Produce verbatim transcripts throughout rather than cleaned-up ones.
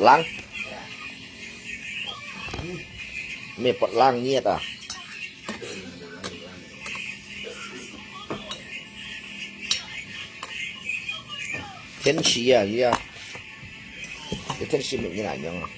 冷，咩不冷熱啊？天氣啊，呀，這天氣無恁樣啊。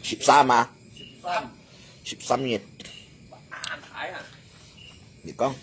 十三嘛，十三月。你講。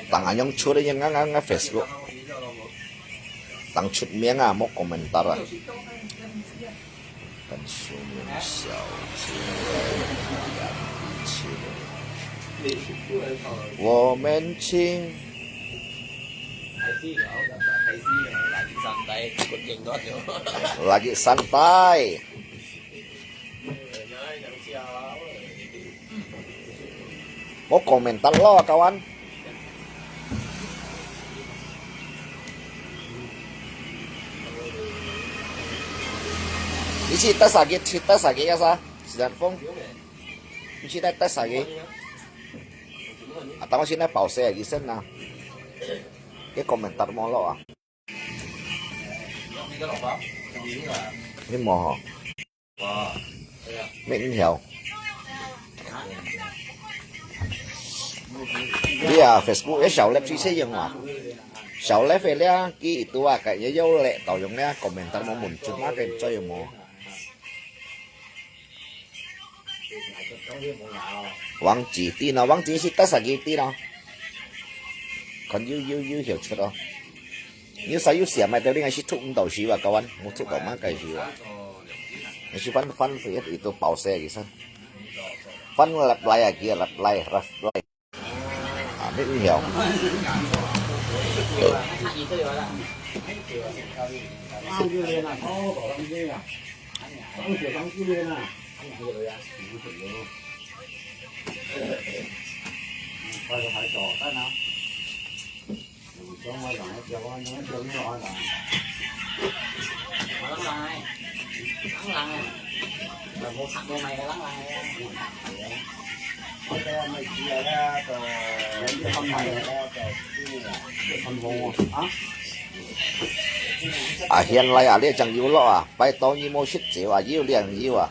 當恁樣出个人，𠊎，𠊎，𠊎Facebook，當出名啊，無comment啊。跟苏明小姐，我們請。Lagi santai. Mau komentar lo, kawan. Ni si tas lagi, si tas lagi ka sa? Si Dan Fong. Ni si tas lagi. Atau si na pause lagi sen na. Ke komentar mau lo ah. Ni mo ho. Mẹ không hiểu. Dia Facebook ya, 小 lab si se yung ah. 小 lab ya, ki itu ah, kayak ya lek tau yung ya, komentar mau muncul mah kayak coy mo. Wang Ji ti no, Wang Ji si tas lagi ti no. Kan yu yu yu hiểu 出咯。Ni sa yu siam mai tadi ngai si thuk ndo si wa kawan, mu thuk kau mang kai si wa. Ngai si fan fan fit itu pause lagi san. Fan lap lai lagi, lap lai, lap lai. Ah, 没有。啊，現在啊，你正有落啊，拜託你莫食酒啊，有靚有啊，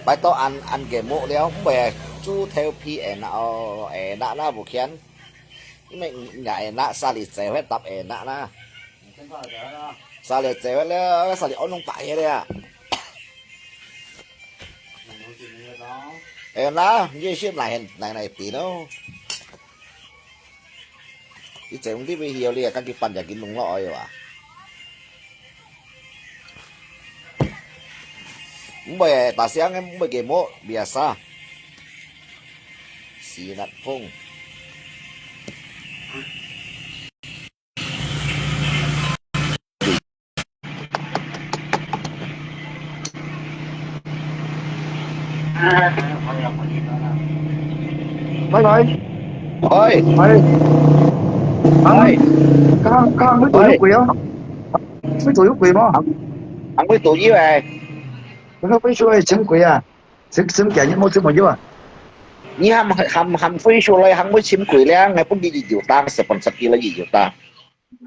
拜託恁恁个目了，毋係豬頭皮誒那哦，誒那那不見，因為人家誒那沙里嘴會搭誒那那，沙里嘴會了，沙里安弄大些了。 哎，那你是哪哪哪地咯？你整地位有哩，赶紧搬家，紧弄落去哇！毋會大聲个，毋會个，無biasa。是那風。 喂喂，喂，喂，啊，喂，剛剛剛會做有鬼哦，會做有鬼嗎？還會做有誒，那個會做有請鬼啊？請請假日冇請冇有啊？你喊喊喊會出來，喊會請鬼咧，還不如有打，十分十幾了有打。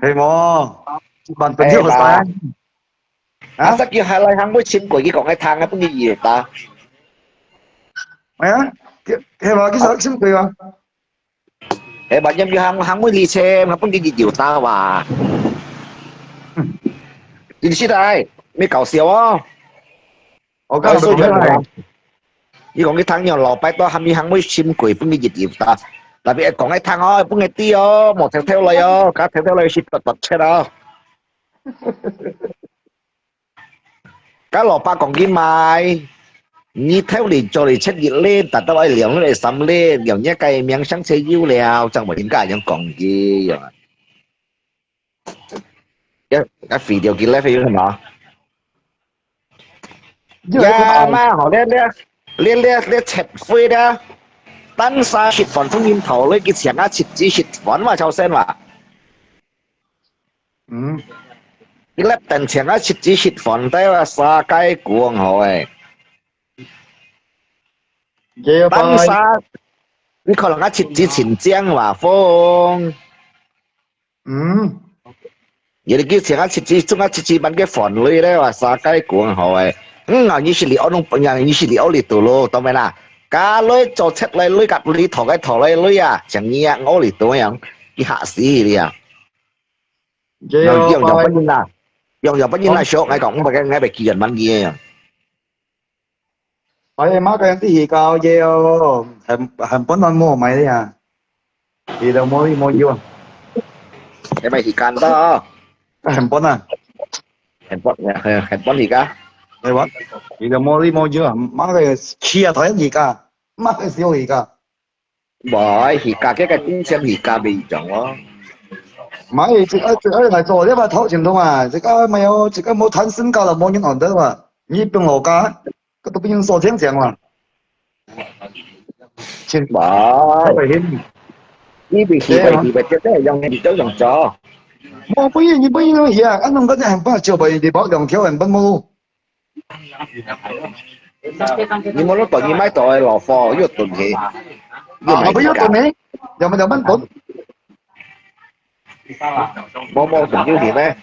係無？一萬分有打。 啊？啊，十幾下來行會尋過去講个聽啊，不如熱打。哎呀，係嘛？佢想心佢嘛？哎，萬一佢行行會離車，佢本來就有打哇。真實个，沒搞笑哦。我剛才講个，你講佢聽樣，老闆都還沒行會心鬼，本來就有打。Tapi講个聽哦，本來知哦，莫偷偷來哦，假偷偷來是突突切哦。 該老闆講佢買，你偷嚟做嚟七日咧，達到愛兩日三日，兩日該名聲就有了，正會應該樣講佢樣。該該肥掉佢咧，肥了嘛？呀嘛，好咧咧咧咧咧，切灰咧，單殺食飯，風煙頭咧，佢請啊，切子食飯嘛，朝鮮嘛。 嗯，你粒等錢啊，食子食飯，帶啊，沙雞講好誒。這个單殺，你可能啊，食子錢靚話風。嗯，有你叫錢啊，食子，中啊，食子班个飯類咧，話沙雞講好誒。嗯啊，你是你屋弄，你是你屋里肚咯，當然啦。家類做出來類，甲你頭个頭來類啊，像你啊，屋里肚樣，你嚇死你啊！ 這用用个不應啦，用用不應啦，小，我講，我个我个技能問你啊。哎呀，媽个，人啲教嘢，很很本來無買的呀，佢都無理無由啊，你咪時間到，很本啊，很本很本而家，係吧？佢都無理無由啊，媽个，氣啊，討厭佢家，媽个，笑佢家。 喂，而家這个金錢而家未用咯。買這个這个來做，這个頭前頭啊，這个沒有，這个無談身高了，無人安得嘛。你變老家，這都不用說錢講嘛。錢喂，太危险。你未去未去未，這个用你都用咗。我不用，你不用去啊，俺弄个很怕，就把你包两条很笨么？你無落到你買到个老貨，又囤起，又啊，買不要等呢，两百两百等。無無囤又起咩？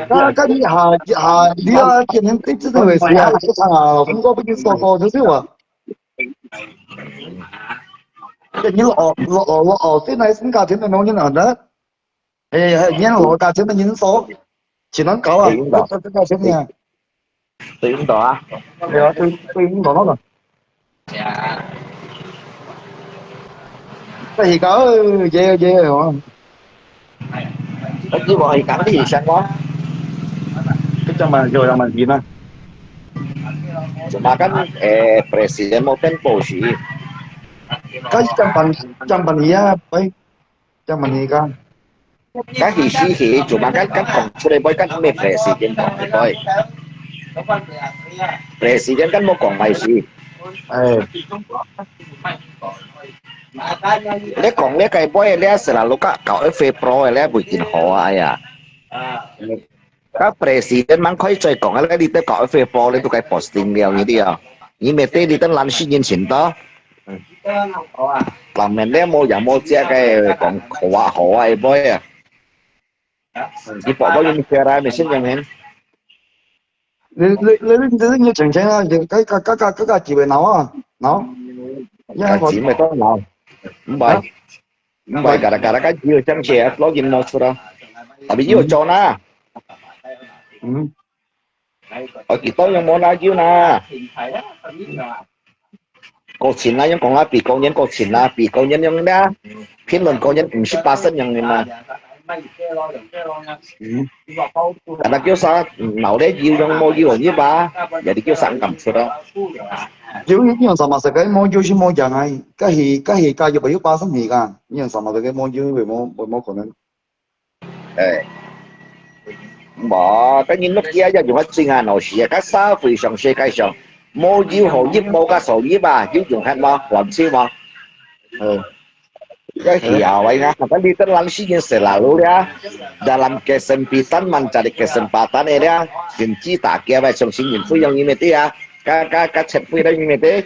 那跟你哈哈，你啊，今年对这个位置啊，市场啊，风格不就说说就是我。这你老老老老，现在身价钱都没有人了呢。哎，哎，你老价钱的人少，只能搞啊，对，对。这这价钱呢？對，用到啊。对啊，对对，你老那个。这一个，哎，也也哦。你話係講啲想話，这样嘛，就这样嘛，你呢？就嘛跟誒 president 無變保持，该讲板讲板你啊，喂，讲板你讲。該係係係，就嘛跟跟講出來，會跟咩 president 講，對，president 跟無講係係。哎，你講你个杯，你係啦，你搞搞 F Pro 个，你會真好啊，哎呀。該 president 蠻可以再講个，你都搞 F Pro，你都該 posting 了，你知啊？你每天你等懶尸人前到，當面你無也無食个講好啊好啊个杯啊。你寶寶用咩啦？你先用先。你你你你你你钱钱啊，你该该该该该该几位闹啊，闹？你还該錢咪當鬧，唔係。 Mbai kada-kada kan jiu siang siya, login mo sura. Tapi jiu cho na. 嗯， O kita yang mo na jiu na. Có錢啦，用講啦，比高人có錢啦，比高人用啦，評論高人五十八十樣个嘛。嗯， Kada kêu sa, nấu để jiu yang mo jiu như ba, jadi kêu sa ang kam sura. 有有有什么事个？没有是没讲啊，该是该是该有没有发生你讲？你有什么事个？没有没有没有可能。 Ê. Mà cái nhìn lúc kia giờ dùng hết sinh à, nó xìa cái xã hội sòng xe cái sòng. Mô diu hậu giúp mô cái sổ giúp à, giúp dùng hết mà, làm chi mà. Ừ. Cái hiểu vậy nha, cái đi tên lăng sĩ nhân sẽ là lũ đấy. Dalam kesempatan, mencari kesempatan ini ya. Xin cita kia vậy, sòng sinh nhân phu yang ini ya. Cái cái cái set phu đó ini.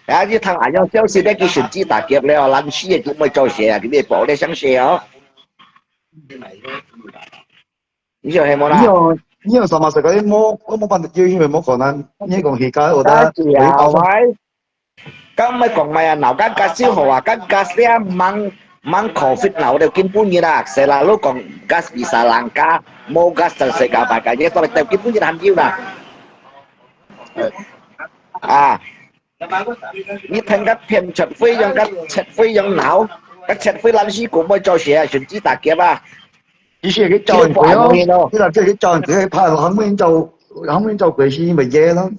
Ya, như thằng anh yang siêu sĩ đấy, cái xin cita kia leo, lăng sĩ kia mới cho xe, cái đi bỏ đấy sang xe. 你有係無啦？你有你有什么事个？我我没办法，因为没可能。你讲去该我的，大姐啊，喂，敢毋係講麼个啊？鬧間gas就好啊，間gas咧，吂吂COVID鬧到今晡日啊，細路講gas bisa langka，無gas全世界大家，這到到今晡日還有啦。啊，你聽个騙出費用，个出費用鬧，个出費爛死股會做事啊，甚至打劫啊。其實佢招人鬼哦，你話即係佢招人鬼，怕後面做後面做鬼先咪嘢咯。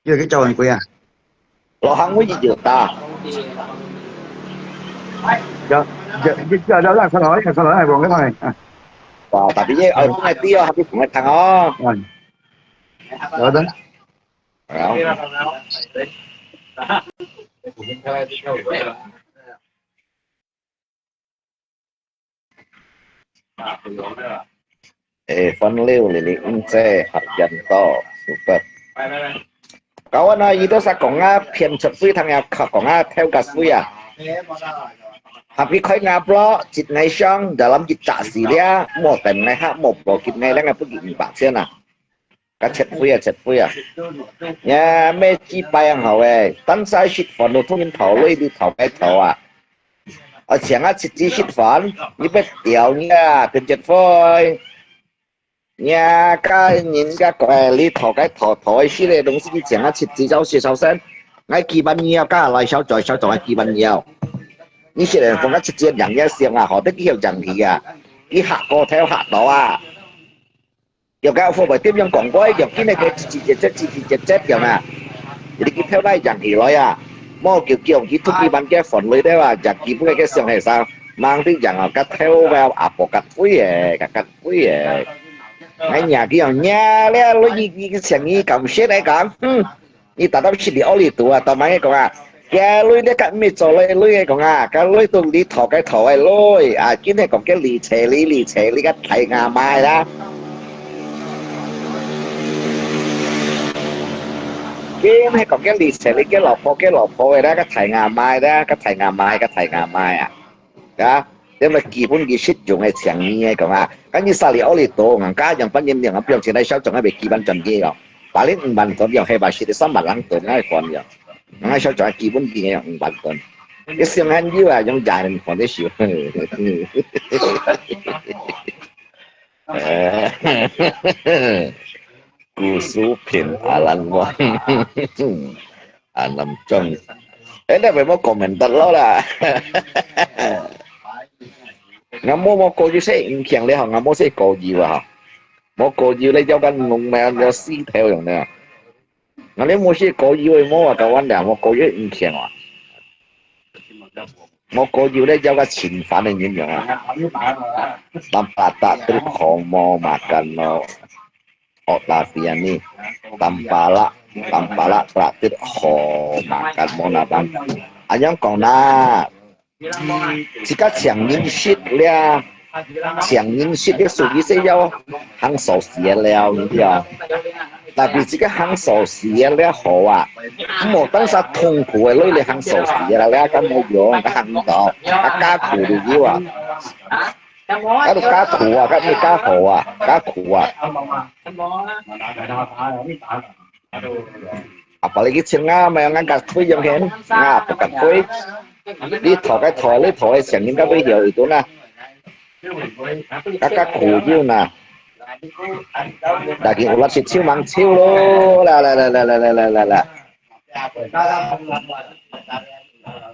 有个教人鬼啊？老行會有打。有有有有有看到，有看到，哎，我看到，哎，哇，tapi ye，哎，放个地哦，还是放个汤哦。嗯，有的。好。 誒，分流哩哩，毋知合人到，super。Kawan啊，佢都識講啊，騙出水，聽人講啊，偷个水啊。合佢開牙bro，節外上，dalam一隻時咧，莫等𠊎哈，莫報給𠊎，𠊎不給五百錢啊。 該切灰啊，切灰啊。呀，咩雞掰樣好誒，等晒食飯都同人討論，你討該討啊。啊，請啊，切雞食飯，你別屌你啊，跟切灰。呀，該人家講誒，你討該討，討誒，食个東西，你請啊，切雞朝食朝生，𠊎幾萬要，該來小嘴小嘴幾萬要。你食个飯，該切雞養也香啊，好得佢有養氣啊，佢嚇過頭嚇到啊。 有个貨幣點樣講過，用今日个直直接接，直直接接用啊！你去偷來贏起來啊！莫叫叫佢出去玩个分類的啊，贏基本个上係啥？mang的贏啊，个偷个阿婆个灰个，个个灰个。哎呀，佢用呀，了，你你个生意咁蝕来讲，哼！ 你打到死里屙里肚啊，到尾講啊，該鐳你个毋係做鐳鐳个講啊，該鐳都你討該討个鐳啊，今日講个理財理理財理个大牙媽啦。今日講个理財理个老婆个老婆个啦，个大牙媽啦，个大牙媽个大牙媽啊。 啊，因為基本佢實用个錢个講啊，跟你沙里奧利多，人家用半年兩个表情來小眾个基本專業哦，把你五萬ton用，係吧？係三萬零ton个款用，人小眾基本个用五萬ton，你想很久啊，用廿年款的修。古书品阿兰王。 啊，南庄。哎，你咪莫comment得咯啦。我無無高油食五強咧吼，我無食高油啊吼。無高油咧，要緊弄咩要死頭樣咧。我咧無食高油个無啊，台灣咧無高油五強啊。無高油咧，要个侵犯个人樣啊。Tanpa takdir kau mau makan lo. Otavia ni, tampalak, tampalak terakhir ho makan mo naban. Anyang kong na, jika 請人食了，請人食了屬於是要行手洗了，你知道？Tapi jika 行手洗了好啊，莫等下痛苦个累了行手洗了，了，該無用，該行毋到，該加苦就有啊。 該都加苦啊，該毋係加好啊，加苦啊。啊，把你去請啊，買啊，該退用錢，啊，不敢退。你討該討，你討个錢應該會有一頓啊。該加苦有呢。但係我那是手忙手咯，啦啦啦啦啦啦啦啦啦。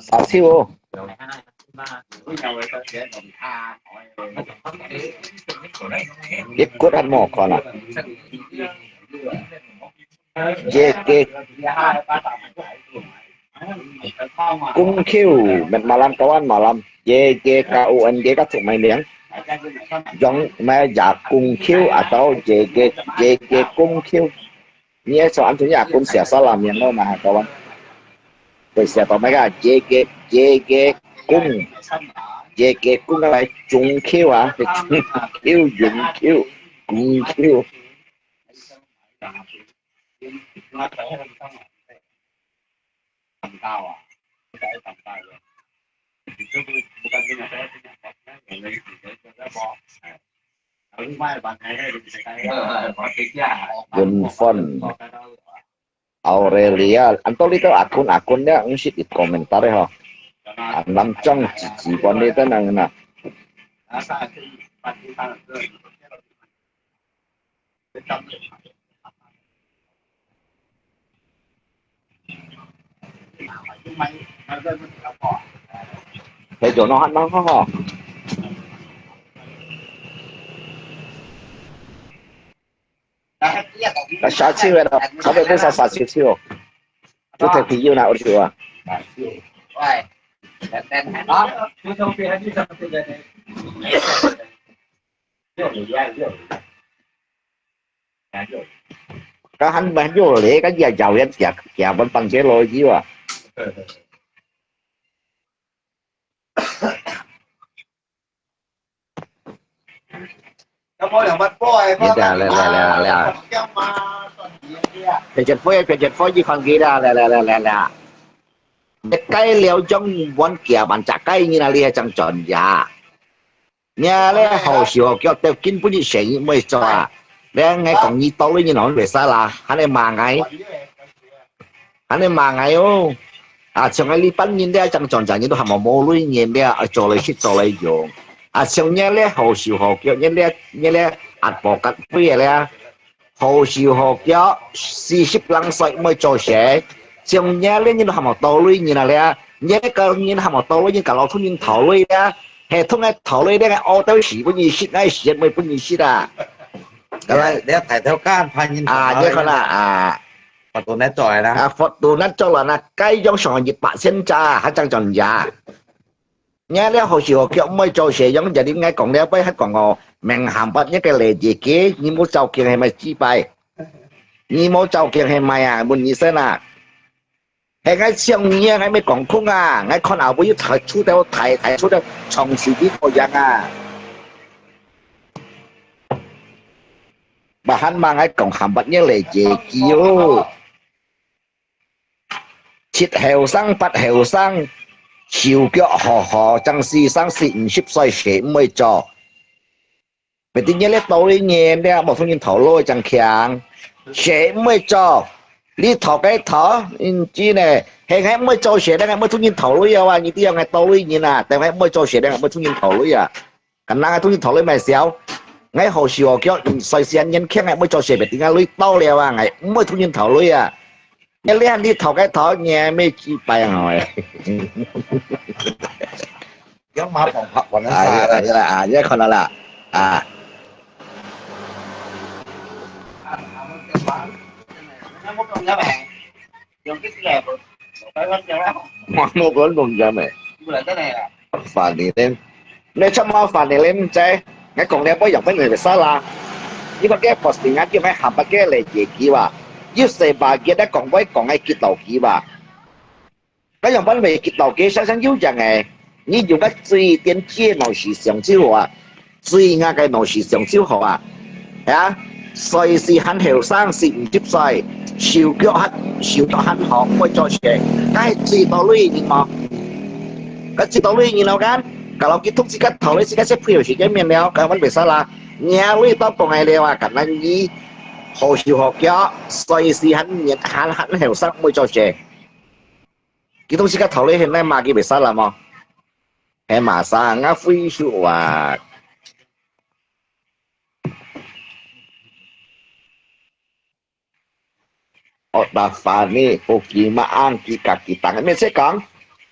少手哦。 一骨還無看啊。J K Kung Q，乜malam kawan malam。J K K U N G ka thuk mai liang。Yong mai ya Kung Q atau J K J K Kung Q。 你愛說恁樣也講寫啥啦，面咯嘛，各位。對，寫到那個J K J K Kung，J K Kung來中Q啊，中Q、永Q、公Q。Gunfon. Aurelia, anto li to akun-akun dia, ang sit it komentar ho. Anam chang cici pon li to nang na. Hei, jo no han nang ho. Ka sa chiu lo, ka be sa sa chiu chiu. Chú thầy thì yêu nào ôn chịu à? Ka han ban yo le, ka ya yau yan kia kia ban ban ke lo ji wa. Ni da le le le le. Phiên dịch phu, phiên dịch phu, như con kia le le le le le. Cái liu trong vốn kia bạn chả cái như là lia chẳng chọn giá. Nghe lẽ hồ sơ hồ kiok tao kinh bún như sẻ như mới cho à. Lẽ ngay còn như tao lấy như nó về xa là, hả này mà ngay. Hả này mà ngay ô. À, chồng ngay li bắn nhìn đây chẳng chọn chọn như tôi hàm mồ mô lui nhìn đây, à, cho lấy shit cho lấy dùng. À, chồng nghe lẽ hồ sơ hồ kiok, nghe lẽ, nghe lẽ, à, bỏ cắt quỷ lẽ. Hồ sơ hồ kiok, 四十零歲毋會做事，像你這人還無道理人啊咧，你這個人還無道理人，甲老土人頭鐳咧，係通个頭鐳咧，我都是不認識，𠊎是毋會不認識啊。你，你抬頭看，怕人啊，你看啦，啊，佛度難做啦。啊，佛度難做啦，那該用上一百千咋，還正賺呀。 你這好笑哦，叫毋會做事，樣，jadi𠊎講了，不還講哦，明喊八一個例子，佢，你無照鏡係咪失敗？你無照鏡係咪啊？問你先啊。係𠊎像你啊，𠊎毋講空啊，𠊎看後尾又抬出到抬，抬出到長期的個樣啊。Bahan嘛，𠊎講喊八一個例子，佢哦。 七後生八後生，手腳好好，正四三四五十歲，事毋會做。Berarti你這道理人，你無同人頭腦正強，事毋會做。你頭該頭，你知呢？係𠊎毋會做事，你𠊎毋會同人頭腦啊！你知影𠊎道理人啊，但𠊎毋會做事，你𠊎毋會同人頭腦啊！ Kanang tu thổ lưới mày xéo. Ngay hồ sơ hồ kiok, soi sian nhân khiang ngay mới cho xe về tiếng Anh lưới tao leo à, ngay mới thu nhân thổ lưới à. Ngay liên đi thổ cái thổ nhẹ mới chỉ bài hỏi. Yang ma pong hak wan sa. À, à, à, à, còn là, à. Mò mô có lùng ra mẹ. Phản đi lên. Nè chắc mà phản đi lên chứ. Ngay còn nè bố dòng bánh người xa la. Như con cái post thì ngã kêu ngay hàm bác cái lệ dễ ký bà. Như xe bà kia đã còn với còn ngay kịp tàu ký bà. Cái dòng bánh về kịp tàu ký sáng sáng dữ dàng ngày. Như dùng cái tùy tiên chia nổi sự sống chứ hả? 最啱个老實上就好啊。啊，歲數還後生，四五十歲，手腳還，手腳還好，毋會做事，該係最多鐳人無？該最多鐳人咯，kan？Kalau佢同自家頭鐳，自家識配合時間面了，該阮袂使啦。若鐳到講个了啊，簡單二，好手好腳，歲數還年，還，還後生，毋會做事。佢同自家頭鐳現在嘛，佢袂使啦無？係嘛，生啊，灰手啊。Otak Fani, Pokemon, ang kita kita. Mesti kang,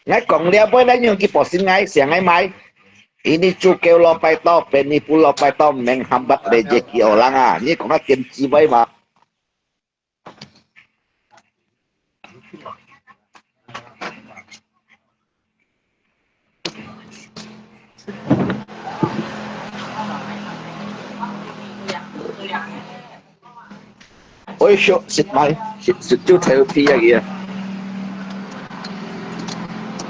ngai kong lia boy lah nyong ki posin ngai, siang ngai mai. Ini cukai lo pai to, penipu lo pai to, menghambat rezeki orang ah. Ni kong ngai tian ci boy ma. 哎喲，食米，食，食豬頭皮啊佢啊！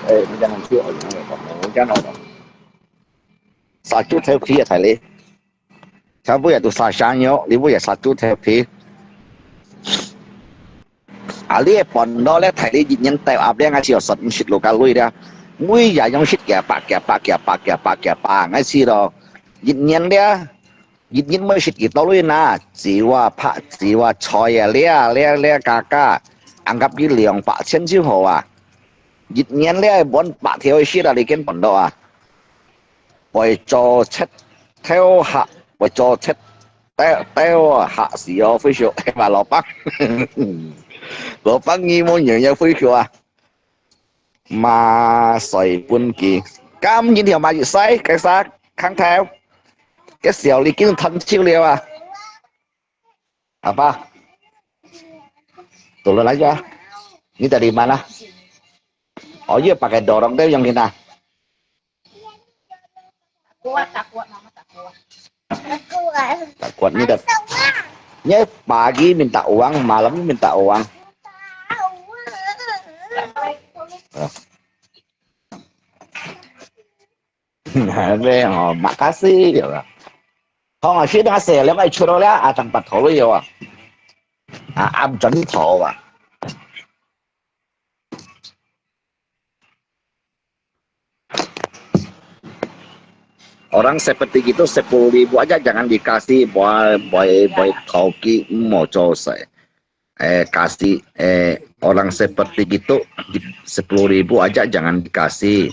哎，你講佢，我講，我講，殺豬頭皮啊，大佬！ 差不多都殺生肉，你會也殺豬頭皮。啊，你个煩惱咧，大你一年到暗咧，還係有殺毋食路个鐳咧。每日用食幾百、幾百、幾百、幾百、幾百，還係咯。一年咧，一日每食幾多鐳呐？酒啊、白酒啊、菜啊，咧，咧，咧，加加。，anggap佢兩百千就好啊。一年了，滿百條个雪啊，你見看到啊？會做七頭下，會做七頭，頭下時哦，會笑，係嘛，老闆？老闆，你無樣樣會笑啊？嘛，衰分佢。今日條嘛，一晒，該啥，空頭，該小李經吞手了啊！ Apa? Turun aja. Ini dari mana? Oh, iya, pakai dorong deh yang ini. Kuat, tak kuat, Mama tak kuat. Tak kuat ni, tak. Ini pagi minta uang, malam minta uang. Ah. Makasih, ya. Hong, ah, sini ngasih, lewat cuci lah, ah, tempat hulu ya. Ah, am, jangan tahu, ah. Orang seperti itu sepuluh ribu aja jangan dikasih, boy, boy, boy, tauki, mau jose. Eh, kasih, eh, orang seperti itu, sepuluh ribu aja jangan dikasih.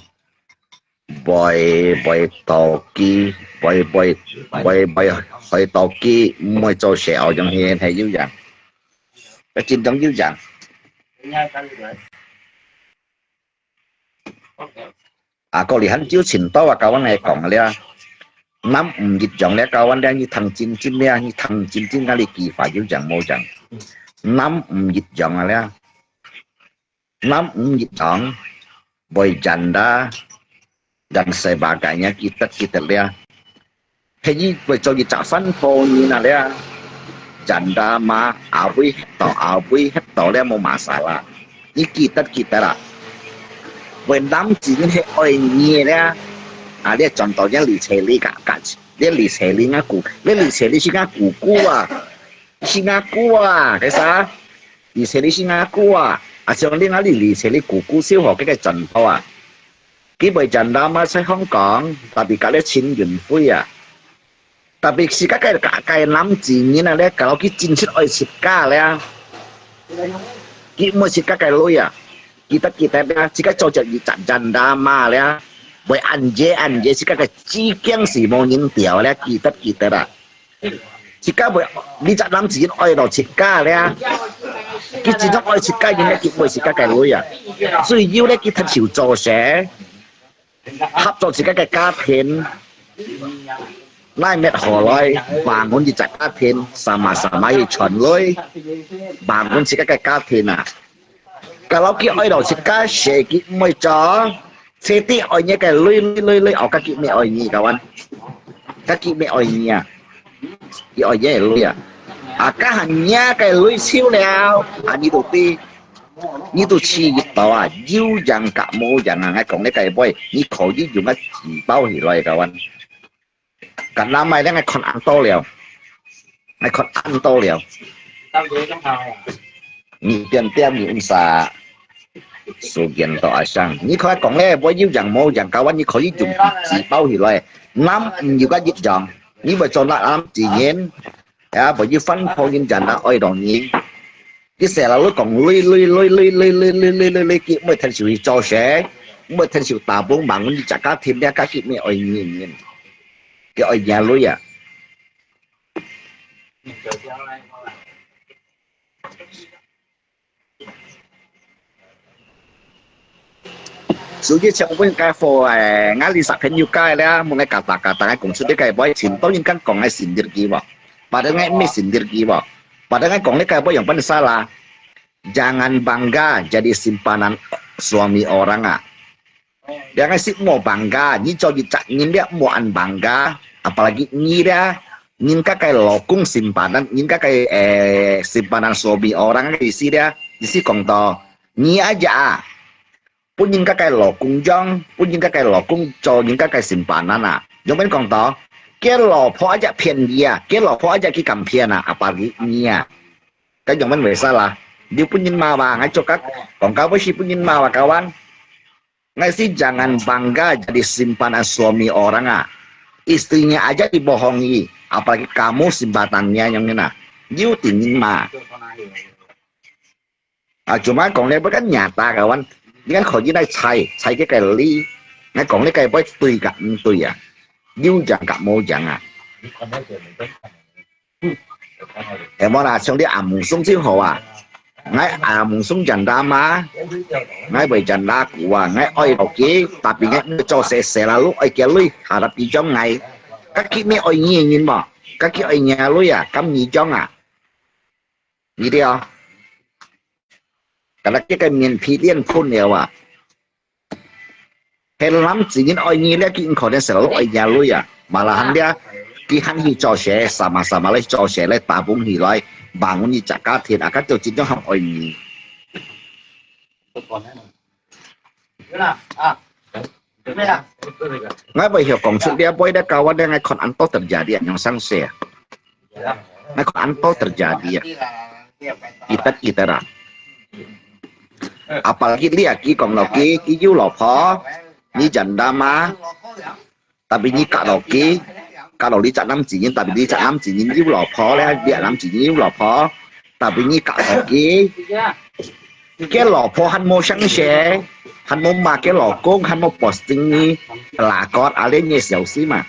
Boy, boy, tauki, boy, boy, boy, boy, boy, tauki, mau jose, orang yang hei yu yang. Kacintong yu yang. 啊，過年還有盡多啊，教阮來講了。南毋一樣了，教阮了，你聽真真了，你聽真真，該你句話有樣無樣。南毋一樣啊了，南毋一樣，會真啦，人細把个，你記得記得了。 係你會做一隻山坡人啊了，janda ma，阿輝核桃，阿輝核桃了無masalah。你記得記得啦，會男子人係愛你了，啊，你轉到這裡車裡个，个，這裡車裡个姑，這裡車裡係个姑姑啊，係个姑啊，係啥？裡車裡係个姑啊，啊，像你啊，裡裡車裡姑姑小學該個轉頭啊。 佢會janda ma在香港，tapi隔了陳雲輝啊。Tapi自家个个个男子人啊咧，kalau佢真實愛自家咧，佢毋愛自家个女啊，記得記得啊，自家做隻一隻janda ma咧，會恁樣恁樣，自家个子驚是無人掉咧，記得記得啊。 自家會，你隻男子人愛到自家咧，佢真正愛自家人咧，佢愛自家个女啊。所以有咧，佢特殊做事，合作自家个家庭，拉methodology，bangun一隻家庭，sama-sama去傳來，bangun自家个家庭啊。 Kalau佢愛到自家，佢毋會做，絕對愛你个女女女女，哦，佢乜愛你，kawan。佢乜愛你啊，佢愛你个女啊。啊，佢還你个女手了，啊，你都知，你都知一到啊，有樣甲無樣啊，𠊎講你个話，你可以用个紙包起來，kawan。 Karena mai dia ngai kon anto liao. Ngai kon anto liao. Ni tiam tiam ni unsa. Sugian to asang. Ni kau kong le, buat you yang mau yang kawan ni kau yung di bau hi loi. Nam you ka yit yang. Ni buat chon la nam di yin. Ya, buat you fan phong yin jan na oi dong ni. Ki selalu kong lui lui lui lui lui lui lui lui lui lui ki mui than siu hi cho she. Mui than siu tabung bangun di cakap tim dia kaki mi oi yin yin. Ki oi nya lui ya. Sugi chang pun kai fo ai, ngali sa phen yu kai le, mun ngai kata kata ngai kong su de kai boy chin to yin kan kong ngai sindir ki wa. Pada ngai mi sindir ki wa. Pada ngai kong le kai boy yang pan salah. Jangan bangga jadi simpanan suami orang ah. Dia ngai sit mo bangga, ni cho di cak ngin dia mo an bangga, apalagi ni dia, ngin ka kai lokung simpanan, ngin ka kai eh simpanan suami orang ngai isi dia, isi kong to, ni aja ah. Pun ngin ka kai lokung jong, pun ngin ka kai lokung cho ngin ka kai simpanan ah. Jong pen kong to, kia lo pho aja pian dia, kia lo pho aja ki kam pian ah, apalagi ni ah. Kan jong pen wei salah. Dia pun ngin ma wa, ngai cho ka, kong ka wei si pun ngin ma wa kawan. Ngai si jangan bangga jadi simpanan suami orang ah. Istrinya aja dibohongi, apalagi kamu simpanannya yang ini nah. Yu tingin ma. 啊，做麼講咧？不過若大个話，你看可以來猜，猜這個理。𠊎講這個會對个，毋對啊？有影个無影啊？係無啦？像你阿姆松就好啊。𠊎阿姆松janda嘛，𠊎會janda久啊，𠊎愛落去，tapi𠊎毋做事，selalu愛佢鐳，harap佢將𠊎。該佢乜愛你个人無？該佢愛你个鐳啊，敢你將啊？你知啊？ Kalau佢个面皮練噴了啊，係男子人愛你咧，佢毋可能selalu愛你鐳啊。Malahan咧，佢還去做事，sama-sama咧做事咧，打工起來，bangun你隻家庭，啊，佢就真正還愛你。𠊎會曉講出這杯咧，kawan咧，𠊎看恁多terjadi，恁樣生事啊。 Nah，kok anto terjadi啊？Kita，kita啦。Apalagi你啊，佢講落去，佢有老婆，你janda嘛。Tapi你嫁落去，嫁落你隻男子人，tapi你隻男子人有老婆咧，你隻男子人有老婆，tapi你嫁落去，佢老婆還無生事，還無罵佢老公，還無posting你，pelakor，啊，你，你小心嘛。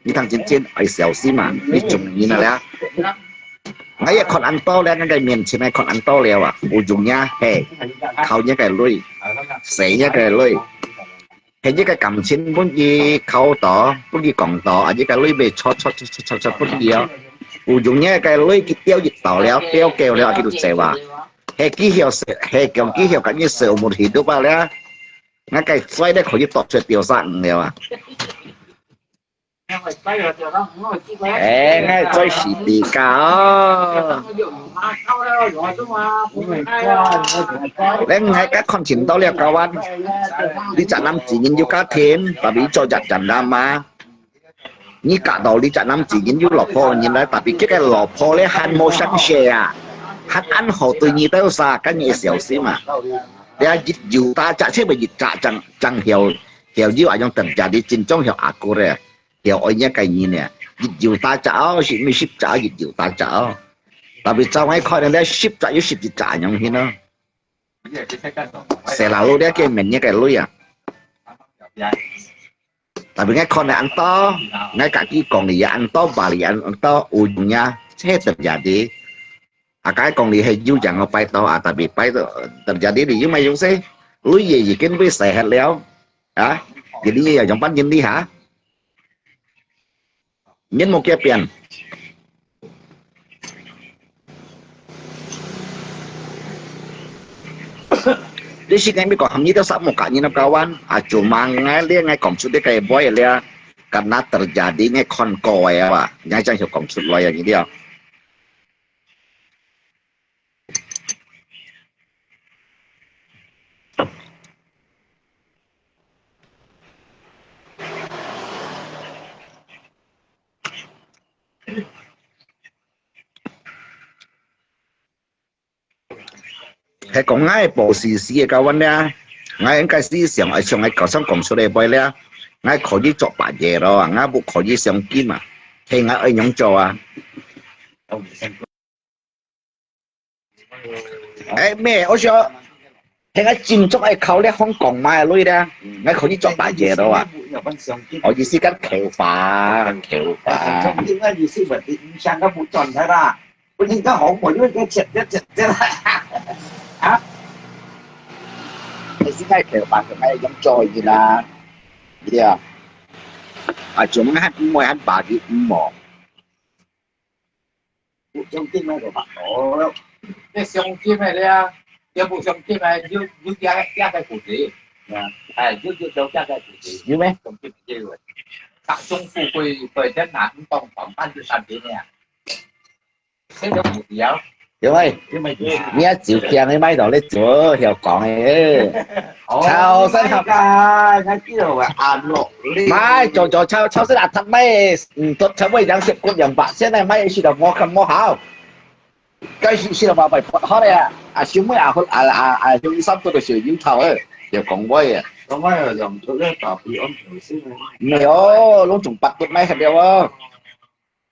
你當真真愛小心啊！你中人啊了。𠊎也看恁多了，𠊎个面前𠊎看恁多了啊！有用呀，嘿，靠人个鐳，使人个鐳，係人个感情分佢靠到，分佢講到，啊，人个鐳被戳戳戳戳戳戳分佢哦。有用人个鐳佢釣一到了，釣夠了，佢就走啊。係佢曉，係講佢曉，感覺seumur hidup啊了。𠊎个嘴咧可以剁出釣三五了啊！ 哎，𠊎最是比較。恁𠊎个看清到了，kawan，你隻男子人有家庭，tapi做隻janda嘛。你嫁到你隻男子人有老婆人來，tapi佢个老婆咧還無生事啊，還恁好對你兜儕，該你小心啊！你啊，一有打隻，千萬一隻正，正曉，曉有啊，用等價，你真正曉阿哥咧。 曉愛人个人呢，一有打隻哦，係毋係十隻，一有打隻哦。Tapi照𠊎看呢，十隻有十一隻恁樣去咯。Selalu咧，佢面人个鐳啊。Tapi𠊎看呢，恁多，𠊎家己講你啊，恁多，bali恁多，有用啊，這等價的。啊，該講你係有樣个拜託啊，tapi拜託，等價的你有麼用事？鐳也已經被使忒了，啊，你也要用半斤的哈？ 面目改變。你是𠊎咪講，含你兜儕目个人个kawan，啊，cuma𠊎咧，𠊎講出這个話咧，karena terjadi𠊎看過个啊，𠊎正曉講出來啊，你了。 係講𠊎保時時个kawan咧，𠊎應該思想愛像𠊎頭先講出來个話咧，𠊎可以做白日咯，𠊎毋可以相信嘛，係𠊎愛仰做啊？ 哎，咩，我想，係𠊎真正愛靠這項講麼个鐳咧，𠊎可以做白日咯啊。我意思講頭髮，頭髮。啊？你是愛頭髮，係愛仰做个啦？對啊。啊，做麼个還毋會還白日毋好？ 相信个就白做咯。這相信个咧，這毋相信个，有，有加，加个故事。啊。哎，有，有，有加个故事。有咩？相信个有个。大眾富貴，貴在哪，毋當防範就三點呢。這就無聊。有喂，因為你啊，酒店你買到你做，曉講个。 哦，潮汕客。哎呀，𠊎知道啊，阿樂呢？買，做，做，潮，潮汕啊，佢買，嗯，都差不多兩十骨兩百，現在買一些都無看無好。該是，是嘛，買不好的啊，啊，小妹啊，好，啊，啊，啊，有一三多的小油桃欸，有講話啊。講話啊，用出來打比安頭先啊。沒有，攏總八骨買忒了哦。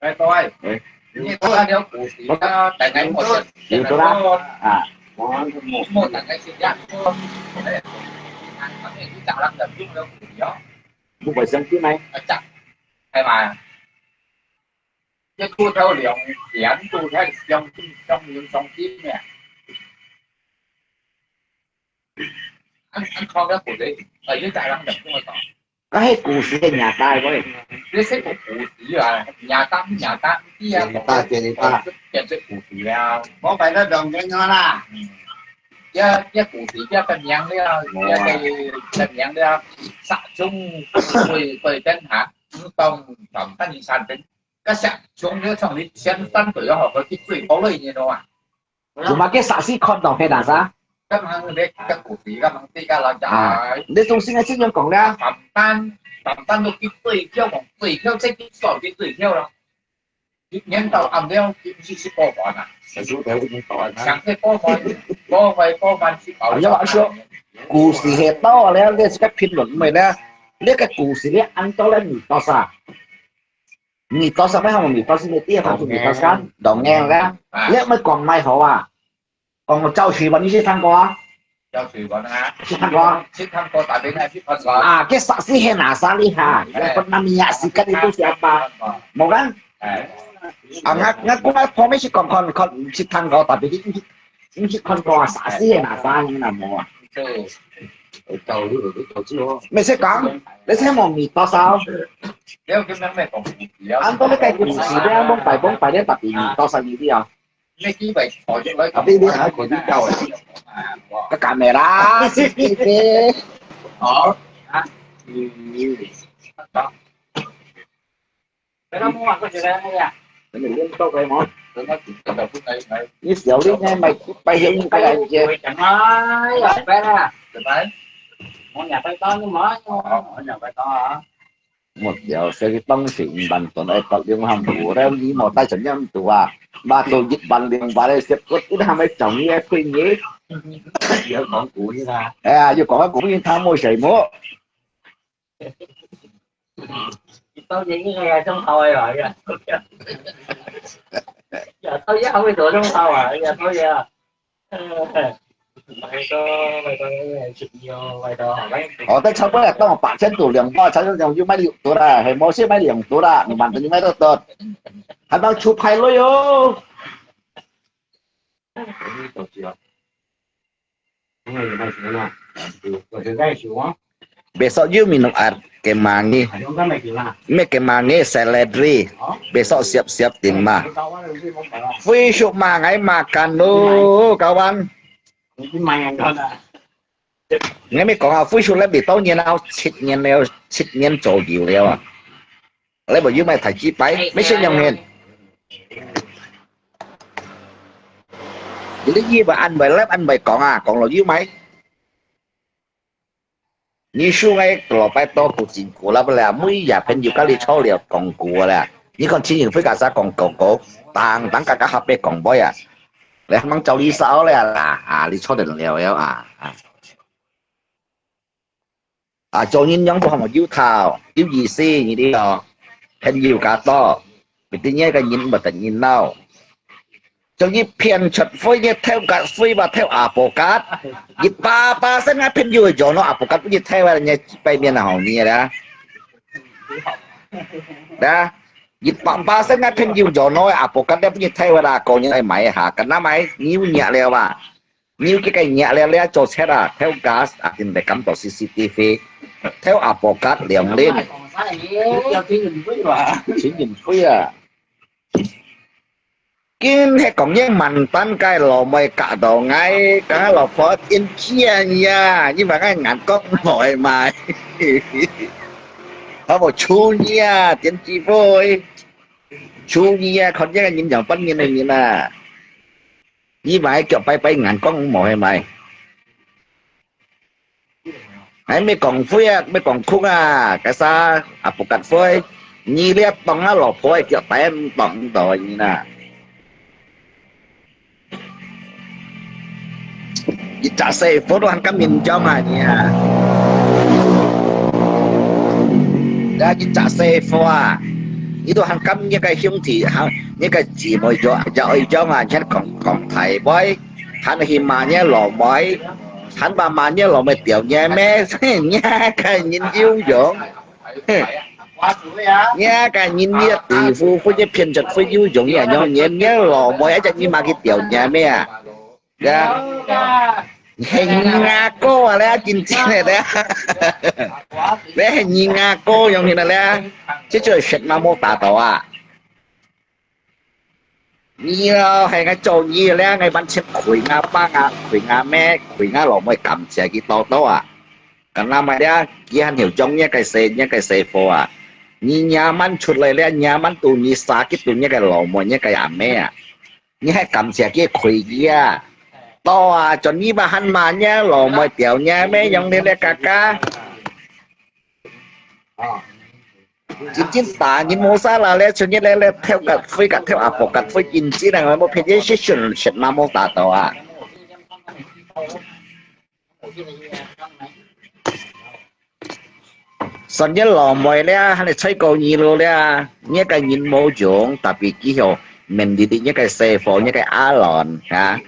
哎，各位，哎。你看了故事啊，大概我有多大？啊。我，我，我大概是这样说，哎，他们一家人的用了不了，不会生气吗？啊，这，哎嘛，这骨头两，两度才相，相，相，相，相， 恁，恁長个骨頭，哎，你大人就跟我講。該係古時个年代喂。這係古時啊，年代，年代，知啊，年代，年代。變成古時了。我擺到兩千年啦。嗯。這，這古時，這个名了，哇。這个，个名了，殺蟲，對，對，等下，當，當，當，三等，个殺蟲了，從你前三代了，好，佢最高了一年了啊。 做麼个煞死看到係哪儕？啊，你中心个信仰講了。你話說，故事係到了，你這个評論毋係了，你个故事你安到了你多少？ 你多少咩？你多少？你第一番就你多少？當然啦。啊。你毋係講麼好啊？講趙水文，你識聽過啊？趙水文啊。識聽過啊？識聽過，但係𠊎識聽過。啊，佢殺死係哪儕哩哈？哎。你分那麼時間你都識吧？無kan？哎。啊，𠊎，𠊎講𠊎พ่อแม่識講看，看，識聽過，但係你，你，你識看過啊？殺死係哪儕？你那無啊？就，就，就，就，就，毋使講，你識無？你多少？ 恁多你个故事咧，蒙擺蒙擺咧，特別多少年啲啊？啊，你，你還可以教欸。个camera，C C T V。好。啊。嗯。好。你練到可以無？你小弟呢，買，買香檳來接。哎呀，拜拜。拜拜。我兩百刀，你買，我兩百刀啊。 目標係去當時毋辦斷，愛割兩項股，然後你莫帶成樣度啊，買到一萬兩萬个，食骨一下咪中意个配你。有講股呢啦。哎呀，有講个股呢，他莫誰莫。一刀錢應該要中好个吧，呀，呀，到底還會多中好啊，呀，到底啊。 哦，但差不多當八千度兩百，差不多有賣六度啦，係無係賣兩度啦，你買得，你買得到，還當出牌了喲。 Besok you minum air kemangi. Mek kemangi seledri. Besok siap-siap timah. Fui syuk mangai makan lo, kawan. Ngai mi kong a, fui syuk le bi tau nyen a, chit nyen le, chit nyen zo liu liu a. 你無有買大幾擺，乜先用現。你以為安慰，你安慰講啊，講落有買。你輸个落擺多股真股啦，不啦，每日朋友跟你吵了講股啦。你看陳永輝該儕講講股，當當个个下背講杯啊，你還吂找你燒了啦，啊，你吵得了了啊，啊。 啊，做人樣都好有頭，有意思，你知道？朋友較多，一定个人毋得人鬧。做一片出灰，你偷个灰吧，偷阿婆格，一百巴仙个朋友做喏，阿婆格你偷啊，你幾百面啊，好你啦。啊，一百巴仙个朋友做喏，阿婆格你偷啦，個人愛買一下，跟他買，你有熱了吧？ 你有幾个月了，你做賊啊，偷gas啊，定得感到C C T V，偷阿婆格兩輪。錢銀灰啊。錢銀灰啊。今係講嘢mantan个老妹嫁到𠊎，講老婆天氣啊，你話𠊎眼光毋好係咪？好無？初二啊，天氣灰。初二啊，看這个人像半年个人啊。 你買腳擺擺眼光無係買？還毋講灰啊，毋講空啊，該儕阿婆格灰，你這當啊老婆个腳擺毋當毋到你啦。一隻細貨都還敢認真啊你啊！啊，一隻細貨啊，你都還敢你个兄弟，還你个姊妹做，做愛做啊，你還講，講大話。還去罵若老妹，還話罵若老妹噭若姆，若个人有用。若个人這地府，分這騙出會有用，若樣若若老妹，一隻你罵佢噭若姆啊？呀，係你阿哥啊咧，真正个咧。你係你阿哥樣形个咧，這就係血媽無打到啊！ 你咯，係𠊎做你个咧，𠊎完全虧吾爸啊，虧吾姆，虧吾老妹感謝佢多多啊！敢若麼个咧，佢還曉將若个細，若个細貨啊！你若滿出來咧，若滿肚你捨佢肚若个老妹，若个阿姆啊！你還感謝佢虧佢啊！到啊，轉你把還罵若老妹噭若姆，樣你咧，嘎嘎！ 真正打人無啥啦咧，像這咧咧，偷甲灰甲偷阿婆甲灰，真正啊，無騙這些神神嘛無打到啊。算這老妹咧，還係吹高你咯咧，若个人無用，tapi佢曉面對你若个師傅，若个阿倫啊。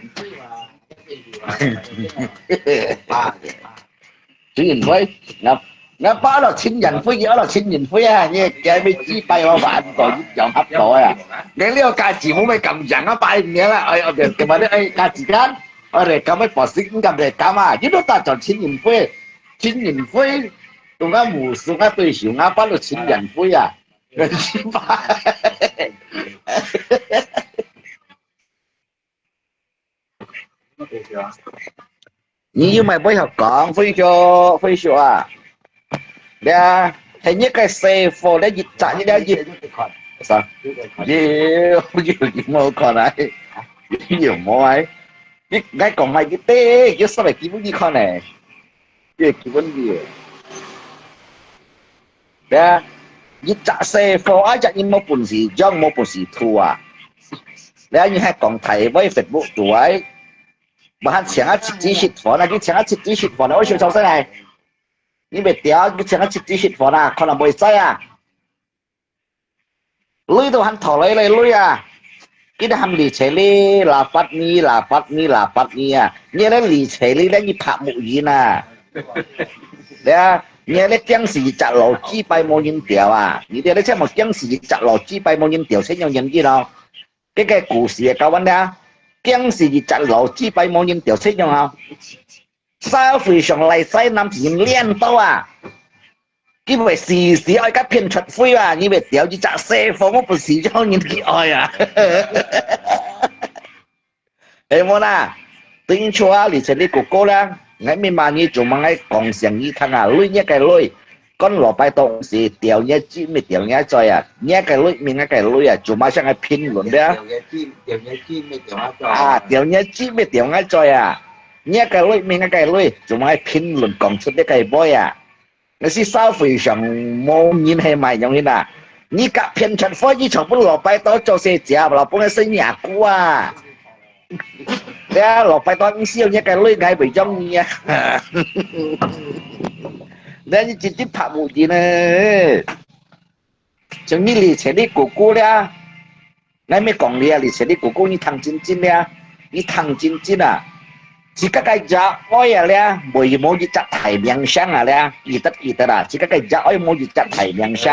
陳仁輝，吾，吾爸咯陳仁輝，佢咯陳仁輝啊，你驚咩幾擺我還過一樣合到啊？你這個價值無咩咁樣啊，擺名啊，哎，OK，OK，嘛你哎價值間，我哋咁樣博士，你敢嚟敢啊？你都打轉陳仁輝，陳仁輝，同吾無數，吾對手，吾爸咯陳仁輝啊，幾擺。 你有麼个會曉講，輝叔，輝叔啊？這，係你个師傅，這一隻，你這一，啥？有，有，有無看啊？有無啊？你，𠊎講麼个，佢有啥个基本你看呢？ 這基本个。對啊，一隻師傅啊，一隻人無本事養，無本事渡啊。對啊，你還講大話Facebook對，無還請啊七子食飯啊，你請啊七子食飯啊，我想做啥來？你袂掉，你請啊七子食飯啊，可能袂使啊。 鐳都還討來來鐳啊！佢都還理睬你，拉法你，拉法你，拉法你啊！你咧理睬你咧，你拍木人啊！對啊，你咧驚死一隻老雞拜無人吊啊！你咧這麼驚死一隻老雞拜無人吊，先用人機咯。這個故事啊，教阮咧，驚死一隻老雞拜無人吊，先用啊！社會上來西南人練到啊！ 佢會時時愛甲騙出灰啊！你會掉一隻細貨，我不是叫人去愛啊！係無啦？對錯啊，而且你哥哥啦，𠊎明白你做麼个講成你聽啊，鐳若个鐳，講老拜當時掉若雞，乜掉若嘴啊，若个鐳，乜若个鐳啊，做麼个想愛評論的啊？掉若雞，掉若雞，乜掉若嘴啊！啊，掉若雞，乜掉若嘴啊！若个鐳，乜若个鐳，做麼个評論講出這个話啊？ 該係社會上無人係麼樣形啊！你甲騙出貨，你全部老拜到做細姐，老本个細阿姑啊！對啊，老拜到毋笑，你个女仔會中意啊！那你直接拍無人呢？像你以前你哥哥咧， 𠊎乜講你啊，而且你哥哥你聽真真咧，你聽真真啊！自家个爺哀啊咧，無無一隻大明星啊咧，記得記得啊！自家个爺哀無一隻大明星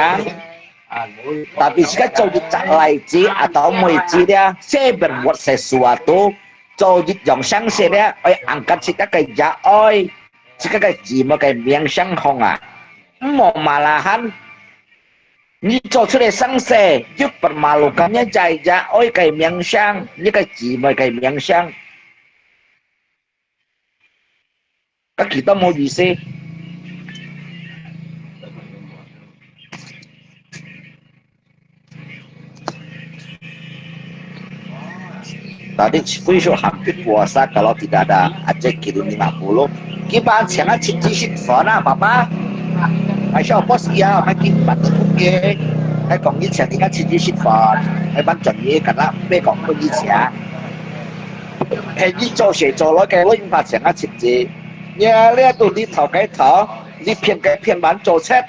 ，tapi自家做一隻倈仔啊，到妹仔咧，seven word sesuatu，做一樣生事咧，愛angkat自家个爺哀，自家个姊妹个名聲項啊！毋好malahan， 你做出个生事，又permalukan若个爺哀个名聲，若个姊妹个名聲，該幾多無意思。Tadi sepuluh hampir puasa kalau tidak ada Aceh kirim lima puluh. Kiban siang a七子食飯啊，爸爸。Masya Allah，bos iya，makin batuk oke。Hay kong ni siang tinggal七子食飯，hay ban chọn ye karena pe kong pun ni siang。Hay ni做事做落个，我應該請啊七子。你啊，你啊，到底頭該頭，你騙該騙，還做賊。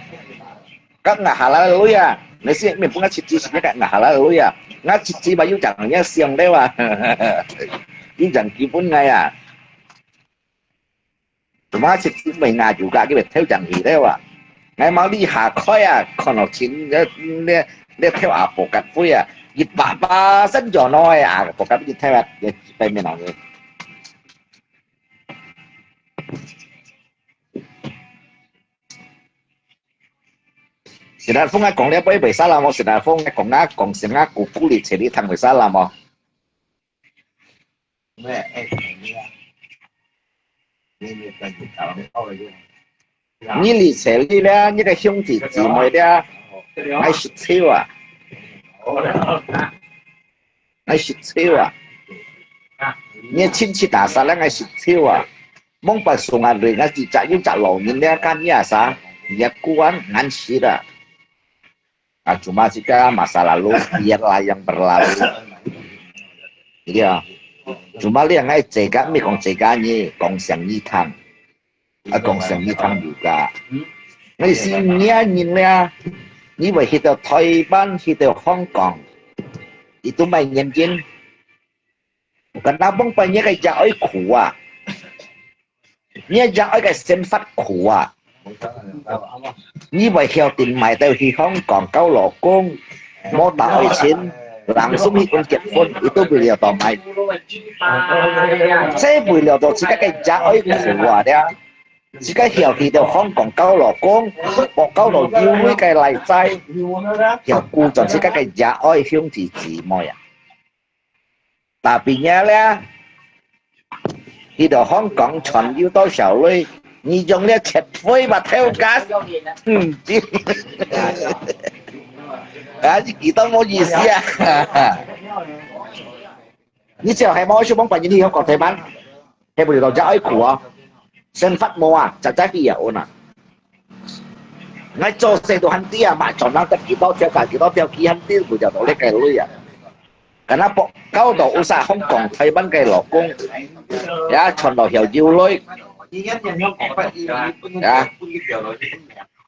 Kak ngah halal lui ah. Nasi min pun ngah chit chi sin kak ngah halal lui ah. Ngah chit chi bayu chang ngah siang leu ah. 有人基本个啊。做麼个食姊妹啊，有个佢咪偷人去了啊？𠊎mau你下開啊，看到錢，你，你，你偷阿婆个灰啊，一百八十左右啊，阿婆个灰偷啊，你白面浪个。 Sinat Fung，𠊎講了，會，會salah無？Sinat Fung，𠊎講啊，講聲啊，姑姑你坐你聽會salah無？你你坐你咧，你个兄弟姊妹咧，𠊎識笑啊！ 𠊎識笑啊！你个親戚打殺了，𠊎識笑啊！吂辦事啊，你，𠊎自家有隻老人了，跟你啊啥？你也管，𠊎識啊！啊，cuma自家masa lalu，biarlah yang berlalu。對啊，cuma你𠊎自家，毋係講自家你，講聲你聽。 啊，講生意通有个。你是咩人咧？你會去到台灣，去到香港，你都無原因。Kenapa你个爺哀苦啊？你个爺哀个生活苦啊？你會曉得買到去香港交老公，無打愛情，langsung去結婚，你都為了到買。這為了到自家个爺哀苦啊了。 自家曉得到香港交老公，莫交到有位个倈仔，曉顧轉自家个爺哀兄弟姊妹啊。Tapi你咧，去到香港賺有多少鐳，你用了七倍嘛偷个，嗯，啊，你幾多無意思啊？你只要係無想講白人去香港台灣， 係為了爺哀苦啊，生活無啊，實在係啊，安啊。𠊎做事都還知啊，買轉讓得幾多條，買幾多條，佢還知為了到這个鐳啊。Kenapa交到usaha香港、台灣个老公，也賺到曉有鐳，也。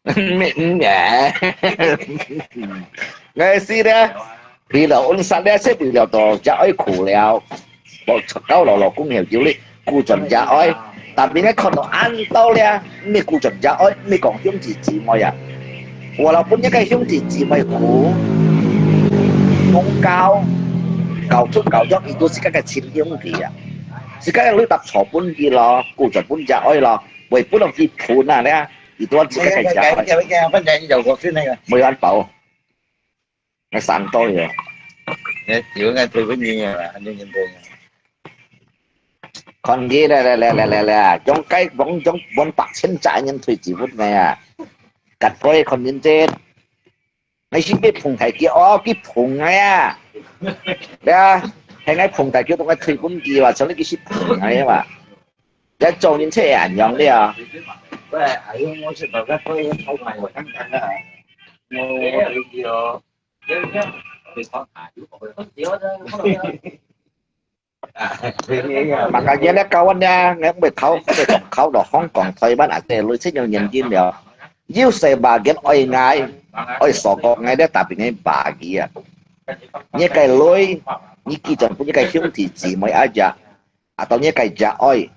嗯，嗯，哎。𠊎係咧，為了安殺咧，係為了到爺哀苦了，莫交到老公曉有鐳，顧轉爺哀。Tapi𠊎看到恁多咧，毋係顧轉爺哀，毋係講兄弟姊妹啊。Walaupun你个兄弟姊妹苦，講交，交出交入，佢都自家个親兄弟啊。自家个鐳搭錯分佢咯，顧轉分爺哀咯，會分到佢分啊咧。 佢都自家个爺哀。分人有過分那個。無安保。𠊎生多个。哎，有人退婚姻啊，安尼人退。看佢咧，咧，咧，咧，咧，咧，用該，用，用，用八千隻人退子婚个啊。結果看人真。 𠊎係被捧大腳哦，佢捧𠊎啊！對啊，係𠊎捧大腳，同𠊎推分佢哇，像你佢係捧𠊎啊嘛。這種人才會恁樣的啊！Makanya咧，kawan咧，𠊎毋會考，毋會講考到香港、台灣啊，這類似樣原因了。有些吧，佢愛𠊎，愛鎖國𠊎咧，tapi𠊎bagi啊。你个鐳，你寄轉分你个兄弟姊妹啊，也，atau你个爺哀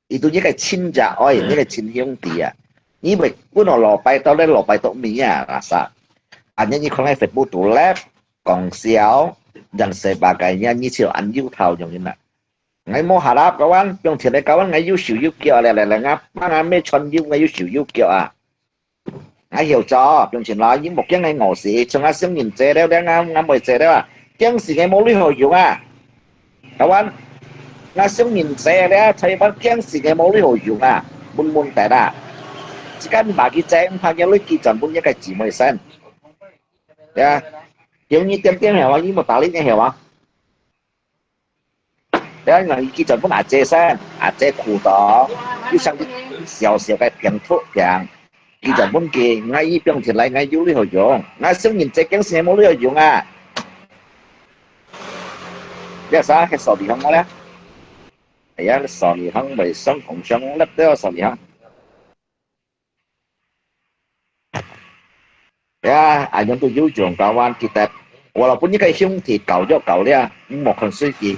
，itu你个親爺哀，你个親兄弟啊。你會分我落敗到咧，落敗到尾啊，rasa。Hanya你看𠊎Facebook tulis， 講笑，dan sebagainya，你就恁有頭樣啦。𠊎無harap kawan，放前來kawan，𠊎有手有腳咧，咧，咧，𠊎幫𠊎妹穿有，𠊎有手有腳啊。𠊎曉做，放前來，你莫驚𠊎餓死，像𠊎上年節了，咧，𠊎，𠊎妹節了啊，驚死𠊎無鐳好用啊。Kawan，𠊎上年節了，台灣驚死𠊎無鐳好用啊，悶悶得啊。自家毋怕佢節，毋怕佢鐳，佢全部一個姊妹先。 呀，叫你點點曉啊，你無打理你曉啊？呀，𠊎佢全部阿姐先，阿姐苦到，佢生啲小小个病痛病，佢全部佢，𠊎一病起來，𠊎有鐳好用，𠊎想人這件事無鐳好用啊！這啥？該掃地行無咧？哎呀，掃地行未上工上粒掉掃地行。 Ya，恁樣都有用，kawan，記得，walaupun你个兄弟教育教了，你莫看衰佢。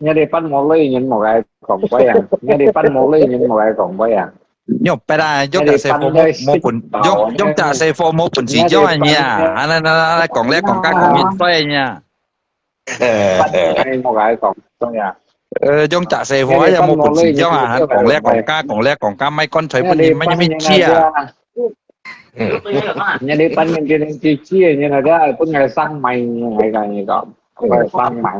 你這班無類人無愛講話啊！你這班無類人無愛講話啊！用別啦，用隻細貨無，無本，用，用隻細貨無本事用啊你啊！啊，來，來，來，講咧講家講面衰啊你啊！無愛講衰啊！呃，用隻細貨也無本事用啊，還講咧講家，講咧講家，買棺材分你，買咩車啊？ 你這班人天天知知，你那个本來上買，你還講你講，本來上買。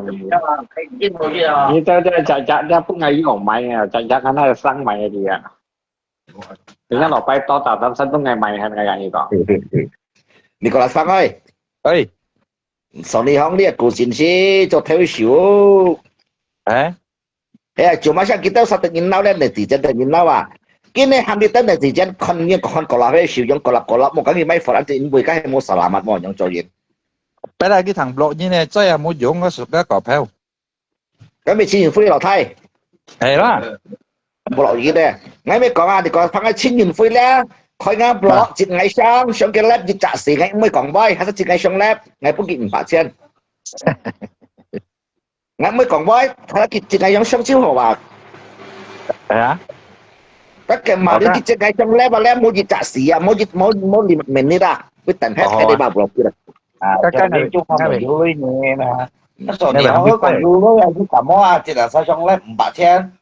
你這這這這這本來有買啊，這這看那个上買的啊。人家老板到打咱山东来买，還敢讲你讲？你过来上哎。哎。所以讲你个个性是做头手。哎。 哎呀，就马上kita sa tengin lau le, netizen tengin lau啊。今日喊你等 netizen 看你看过啦，嘿，笑容过啦过啦，莫讲你买佛，安这因为该系无salamat，莫样做人。本来佢听 blog 你呢，再也冇用个是个搞票。咁咪千元灰老太。系啦。冇落雨咧，我咪讲啊，你讲放个千元灰咧，开个 blog 接矮相，上个 lap 一只死，我唔会讲喂，还是接矮相 lap，我不给五百千。 𠊎毋會講話，佢一，一個樣相招好啊。係啊。不過嘛，你一隻個樣咧，話咧，無一隻事啊，無一，無，無你明你啦，會等下睇你把不落去啦。啊，該，該，你就講有類呢啦。那時候你好好講有類啊，你感冒啊，這兩三箱咧五百千。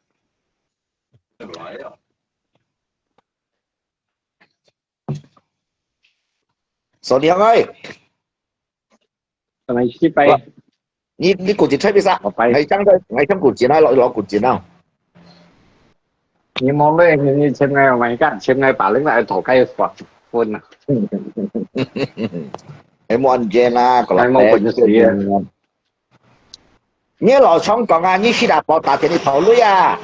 所以哎，可能失敗。你，你古琴吹邊啥？我拜。𠊎想个，𠊎想古琴啊，攞，攞古琴啊。你莫亂，你請𠊎，我講，請𠊎把另外一頭該發分啊。哎，莫安全啊，過來。哎，莫本事啊。你老常講啊，你去打包打電你跑路啊？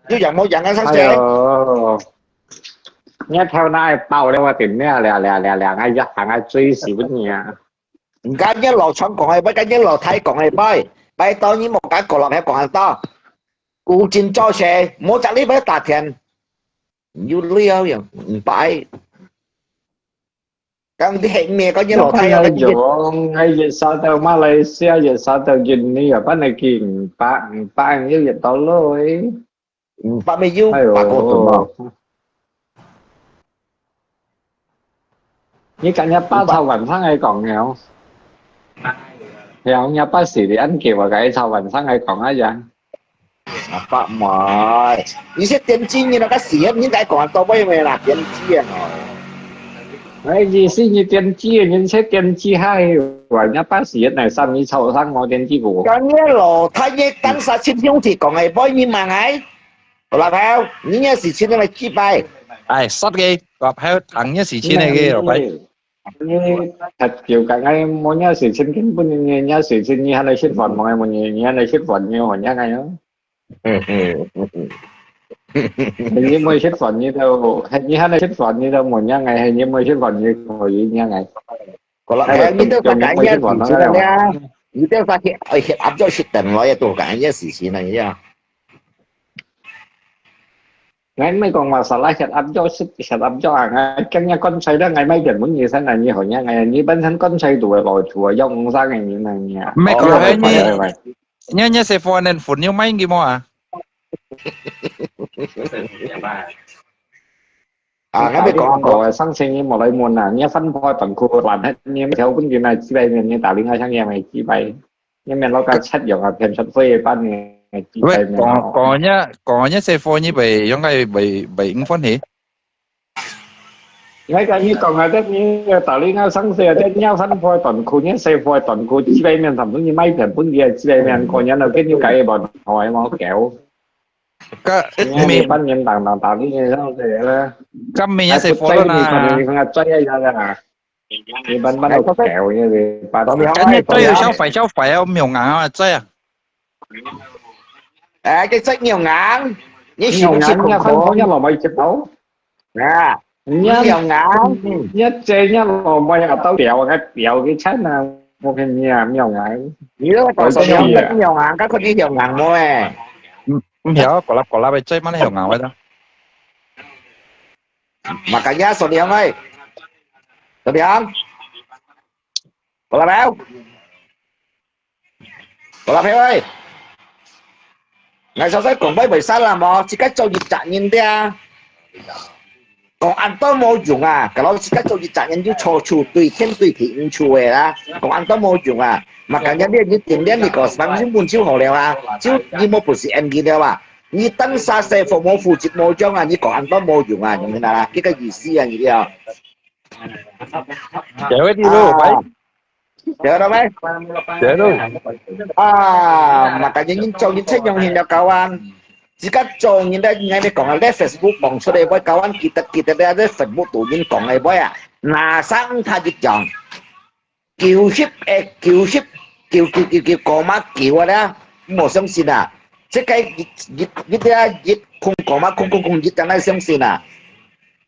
又養冇養啊，上次？哎呦，你頭那包了，我頂了，了，了，了，了，哎呀，行啊，最死不你啊！ 毋該，你老長講个，不該你老太講个，拜，拜託你莫該角落遐講恁多。古今做事，莫隻你不打天，有料樣，毋拜。講你係咩？講你老太啊，用，𠊎一下到馬來西亞，一下到印尼啊，反正佢五百，五百又一到咯誒。 五百咩有八個ton咯。你今日八炒晚上來講了。了，你八時你恁久啊，該炒晚上來講啊呀。八妹，你是電子人啊，該時你該講到尾尾啦，電子人哦。 哎，意思你電子个人，切電子嗨，話人家八十一來三米超上我電子股。今日老太爺當時親兄弟講个，不你問哎，老頭，你也是親个幾拜？哎，十个，老頭，當然是親个个，老頭。你，他就講哎，我也是親，根本你也是親，你還來食飯，問哎，問你，你還來食飯，你好像哎喲。 你毋會食飯，你就，你還來食飯，你就無影个，你毋會食飯，你可以影个。好啦，哎，你都發感謝事情了呀，你都發現，哎，合作是等來也都感謝事情了呀。𠊎毋係講話salah，合作是合作啊，𠊎今日乾脆啦，𠊎買點本你先啊，你好影个，你本身乾脆都會來做啊，用生个人啊，你啊。毋係講，哦，哎，你，喂，喂，喂。 你，你食飯个飯有買幾毛啊？啊，𠊎咪講過，上星期無來問啊，你分配短褲爛忒，你條本件啊，幾百年，你打另外想嘢咪幾百，你免落个七樣啊，騙出飛班嘅幾百年。喂，講，講你，講你食飯你會用个會，會應分去？ 𠊎跟你講啊，這你个道理，𠊎上次啊，這你要分配短褲，你細貨短褲，幾百面，差不多你買一片本地个幾百面，過年了，跟你改一半，好，還冇搞。該你半年當當道理，你上次咧。該明年細貨了呢？你看你看啊，賺一下啦。你慢慢都搞，你慢慢。該你都有消費，消費啊，沒有啊，在啊。哎，這隻牛眼，你是不是牛眼，你看，看，看，老妹接到。 啊，你要，你要這樣咯，莫要到表，該表个錢啊，我跟你啊，沒有啊。你都講說你要，你要啊，該可以有啊，無誒。毋，毋曉，過粒過粒个，最慢你有啊，喂啦。Makanya，所以講誒，所以講，過粒表。好啦，朋友，𠊎上次講話會使啦無？自家做一隻人的啊。講恁多無用啊，kalau自家做一隻人就錯處對天對地毋處的啦。講恁多無用啊。Makanya你，你定定你個身份就好了啊，就你無本事M P了啊。你單殺細貨無負責無用啊，你講恁多無用啊，你明白啦？這個意思啊，你知道？有一啲咯，啊，聽到沒？有咯。啊，makanya你做人切用心了，kawan。自家做人咧，𠊎你講啊，你Facebook講出來，會kawan記得記得咧，你Facebook度人講个話啊，哪生他一樣，九十誒，九十九九九九個嘛九啊咧，莫相信啊！這個一一一啊一空個嘛空空空一，哪相信啊！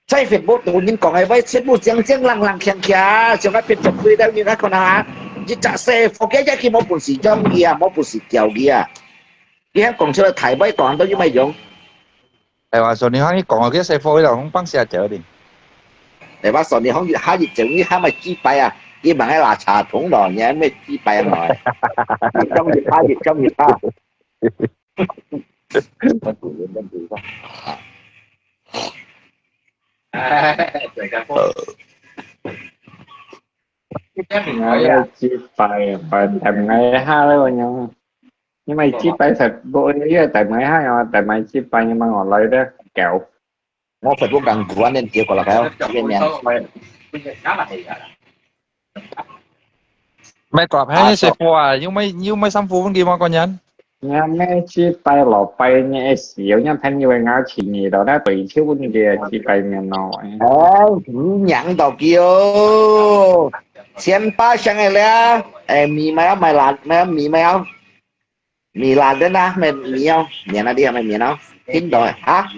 在Facebook度人講个話，全部正正冷冷強強，像个變做對了，你看看啊，一隻細貨仔也去無本事養佢啊，無本事教佢啊。你還講出來大話講到有咩用？哎，話說你看你講个細貨仔，攏放下掉的。哎，話說你講下一種你還沒幾擺啊？你問个垃圾桶咯，你還沒幾擺啊？你講一下，你講一下。哎，這個不，這名哎呀，幾擺啊，擺等𠊎一下咯，你，你買幾擺食，無，你等𠊎一下啊，等買幾擺，你問我來的，搞。我Facebook講古安念結果了，還要這邊念。買過來，還係貨啊，又買又買衫褲分佢嘛，個人。你買幾擺落擺，你係有人朋友个牙齒你到那對手分佢幾擺面咯。哦，你娘到叫，千八箱个了，哎，米買要買啦，買要米买要，米啦的啦，买米要，免了的买免了，听懂了哈？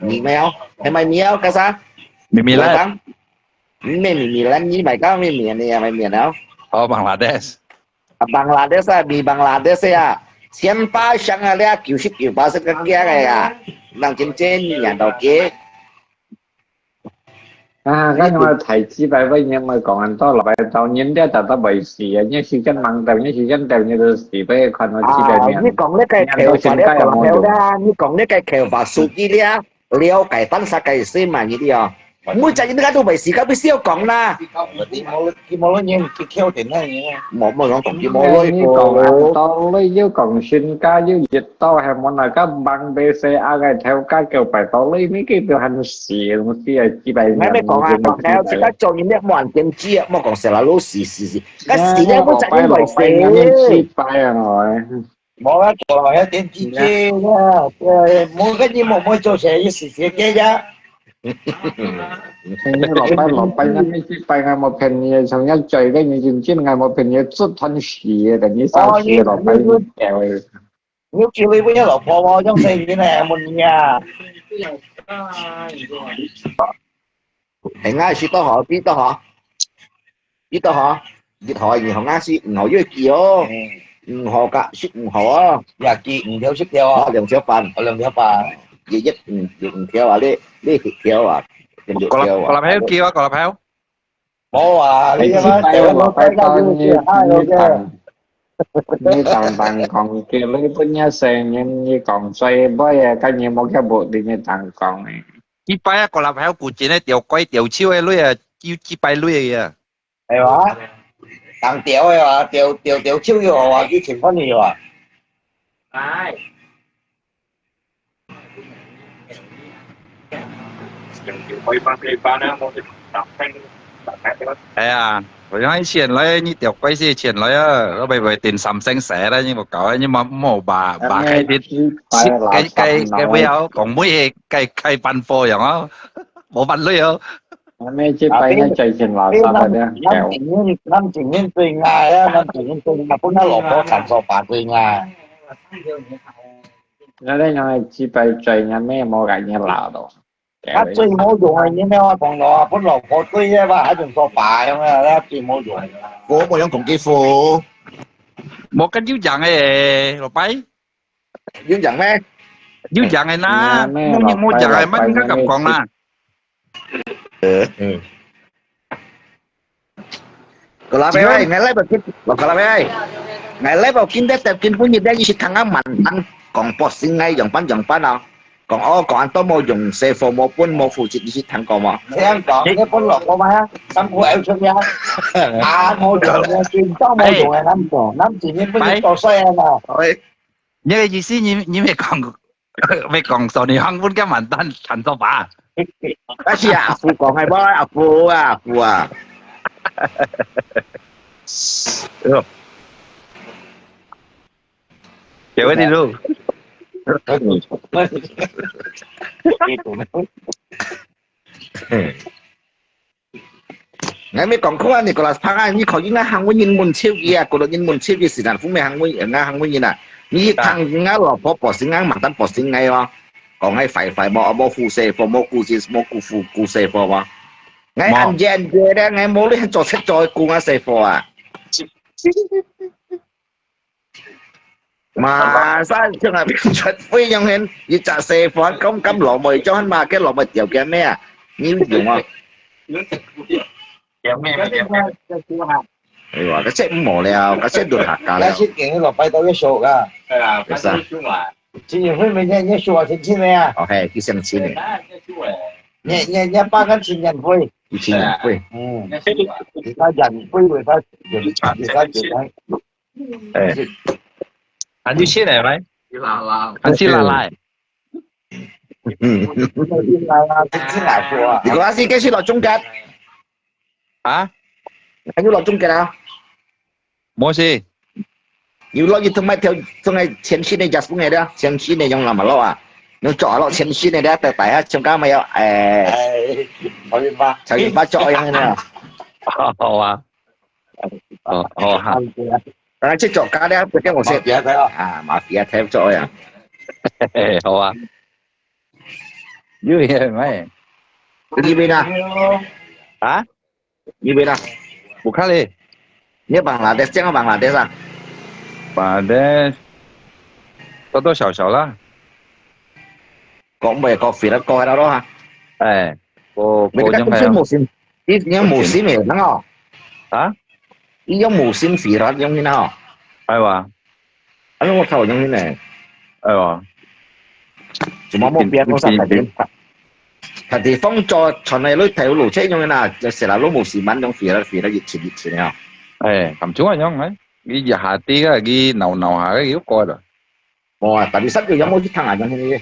米买要，还买米要干啥？咪咪啦，唔係米米啦，你買到咩面呢？買面了。哦，Bangladesh。 啊，Bangladesh啊，比Bangladesh啊，千八箱啊，你啊九十九巴仙个价个啊，人真正赚到个。啊，跟我提几百位人咪讲很多，老板到人家找到没事啊，你时间忙到，你时间到，你都死不看到几百啊，面。你讲那个口法了，讲了啦，你讲那个口法，属于了，了解翻啥个意思嘛，你的哦。每只人家都没事，个不需要讲啦。佢無佢無論人佢跳定啦，你冇冇讲讲佢冇哎，来你讲啊，过。到你又讲身家又一到，还冇那个忙被谁啊个头家叫摆到你，你给都很死，东西啊，几百我没讲啊，讲了，自家做人咧，冇人点知啊，莫讲死啦，老死死死，个死咧，每只人没几事。百啊，哎。無啊，做落去點知知啦，無个你無冇做事，一時時嘅呀。你老板老板，那边去拜俺没骗你，从要追个你进进俺没骗你，做团死的，你烧死老板你掉的。你屋企你本有老婆無？用細人呢，問你啊。哎，俺是多好，知多好，知多好，一好，二好，俺是五好月季哦，五好个十五好哦，也寄五條十條啊，兩條半，我兩條半。一一五五條啊，你你一條啊，六條啊。個粒個粒票叫啊，個粒票。冇啊，你你嘛，拜我拜到你你你当你当当讲给你不要生人，你讲最不也跟你没个不的你当讲的。幾擺啊，個粒票古今个掉鬼掉手个鐳啊，要幾擺鐳啊。係嘛？當掉个話，掉掉掉手要好啊，佢情況你要啊。可以翻可以翻啦，我哋搭聽搭聽。哎呀，我讲以前来，你掉鬼是前来啊，我咪会点三星蛇啦，你莫搞啊，你莫莫把把开点，鸡排垃圾该该该不要讲咩，该该办货样啊，冇办法哦。那鸡排那最近垃圾的男男情人男情人最愛啊，男情人最愛，本來老婆長壽把最愛。那那样鸡排最那没冇感觉辣的。啊，最冇用个，你咩話講到啊，本老婆追啊嘛，還仲做把咁啊，最冇用。我冇用讲几副，冇跟有样诶，老板，有讲咩？有样诶啦，咩冇冇样诶，乜应该咁讲啦。个啦，喂喂，你来不及，我个啦，喂喂。𠊎live無見得，得見本日咧，一時聽啊慢慢講，博士𠊎樣般樣般啊。講哦，講恁多無用，師傅無分，無負責，一時聽過無？聽講，你本來講嘛，辛苦愛出名，啊，無用个，最多無用个，咱講，咱今日本日多衰啊嘛。你个意思，你你咪講，咪講說你行分个慢單彈作吧？但是啊，阿富講个無，阿富啊，阿富啊。有个路。𠊎咪講過啊，Nicholas Park啊，你可以𠊎行為人問手機啊，過了人問手機時間，分明行為，𠊎行為人啊。你一聽𠊎老婆博士，𠊎嘛當博士𠊎哦，講𠊎壞壞，無無負責，無顧及，無顧負顧師傅無。𠊎恁樣恁樣咧，𠊎無你做識做顧𠊎師傅啊。嘛，三千啊，出費用很，一隻細飯，敢敢老妹，將嘛，該老妹條件咩啊？你用啊？條件咩？條件。哎呀，該這無了，該這都客家了。該是今日落拜到一宿啊。對啊，對啊。今日會明天一宿啊，親戚咩啊？哦，嘿，去相親呢。你你你爸跟親戚會？去親戚會。嗯，你看人會為他有有他有他。哎，還有錢來咩？還是啦啦。嗯。你講阿是繼續落中間？啊？還有落中間啊？無事。有落去同埋條，同埋前身个也分个了，前身个用那麼落啊，用做落前身个了，在大下全家沒有，哎，哎，曹云發，曹云發做樣个。好啊。哦，好哈。 啊，這做假了，不跟我說。Mafia type啊。啊，mafia type做呀。嘿嘿，好啊。有也沒。你以為呢？啊？你以為呢？不看嘞。你Bangladesh，這樣Bangladesh啊？Bangladesh，多多少少啦。講袂講，肥了講還好哈。哎，我，你看，我用還好。這個是無心，你，你用無心的，那個。啊？你用無心肥了，用那個。哎哇。哎，我靠，用那個。哎哇。怎麼目標多少？他地，他地方做傳來來頭路，這用那，就是啦，路無心慢，用肥了，肥了，一群一群啊。哎，咁樣啊，用哎，你一下跌啊，你鬧鬧下，又過了。 無啊，tapi satu yang mau去聽啊，yang ini。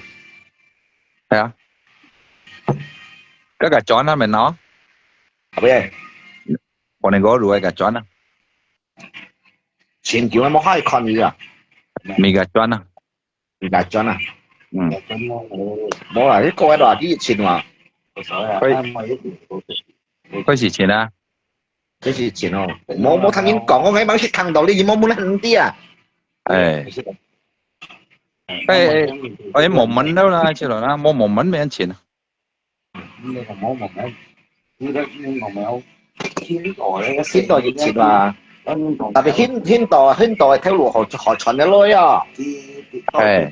係啊。該個轉啊，咪喏。Apa ya？我那個路个轉啊。前幾日我還看你啊。咪個轉啊。你個轉啊。嗯。無啊，你過來多幾千啊。可以。 開始錢啊？開始錢哦。無，無聽人講，我硬係聽到你，無問你毋知啊。哎。哎，哎，哎，無問到啦，去了啦，無，無問免錢啊。現在有錢啊。Tapi現，現到，現到个頭路好，好賺得來啊。哎。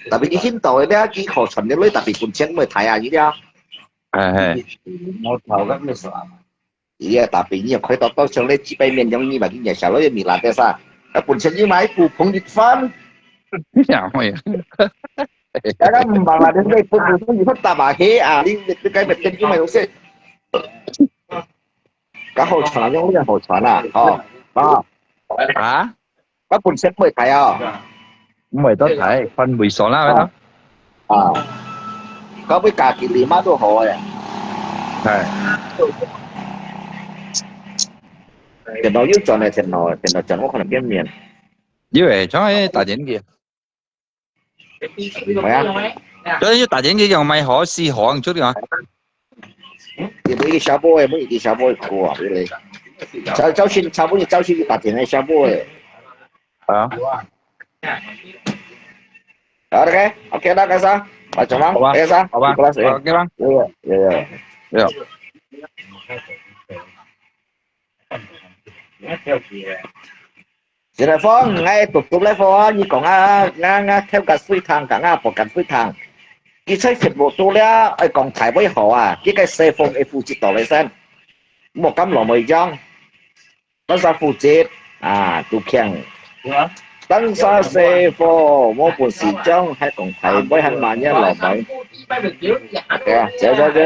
Tapi佢現到个咧，佢好賺得來，tapi本錢毋會大啊，你知啊。 哎，哎。我頭个咩事啊？佢啊，tapi你開到到上來幾百萬洋銀嘛，佢也下落也米爛个啥？啊，本身你買股碰一番。呀，會啊。大家毋忙啊，你買股碰一番打麻雀啊，你，你該買電腦買東西。該好賺啊，用力好賺啊，吼，啊。啊？ 該本身毋會大啊。毋會到大，看位所啦，啊。啊。該位價錢你買都好个。哎。電腦又轉來，電腦，電腦轉，我可能變面。有誒，像誒打電機。係啊。所以打電機用買好，四行出去啊。 你每个小波个，每个小波个苦啊，對不對？早，早先，差不多早先就打电话小波个。啊。OK，OK，那个啥，啊，怎么？好吧，那个啥，好吧，你过来谁？OK吧。有有有有。有。 這個風，𠊎獨獨來風，你講啊，𠊎，𠊎頭殼水燙，講啊，無敢水燙。佢在節目做了，愛講大會好啊，佢个西風會負責到來先，莫敢落尾樣。單儕負責啊，都強。單儕細貨，無本事將，還講大尾還罵人老妹。OK啊，走走走。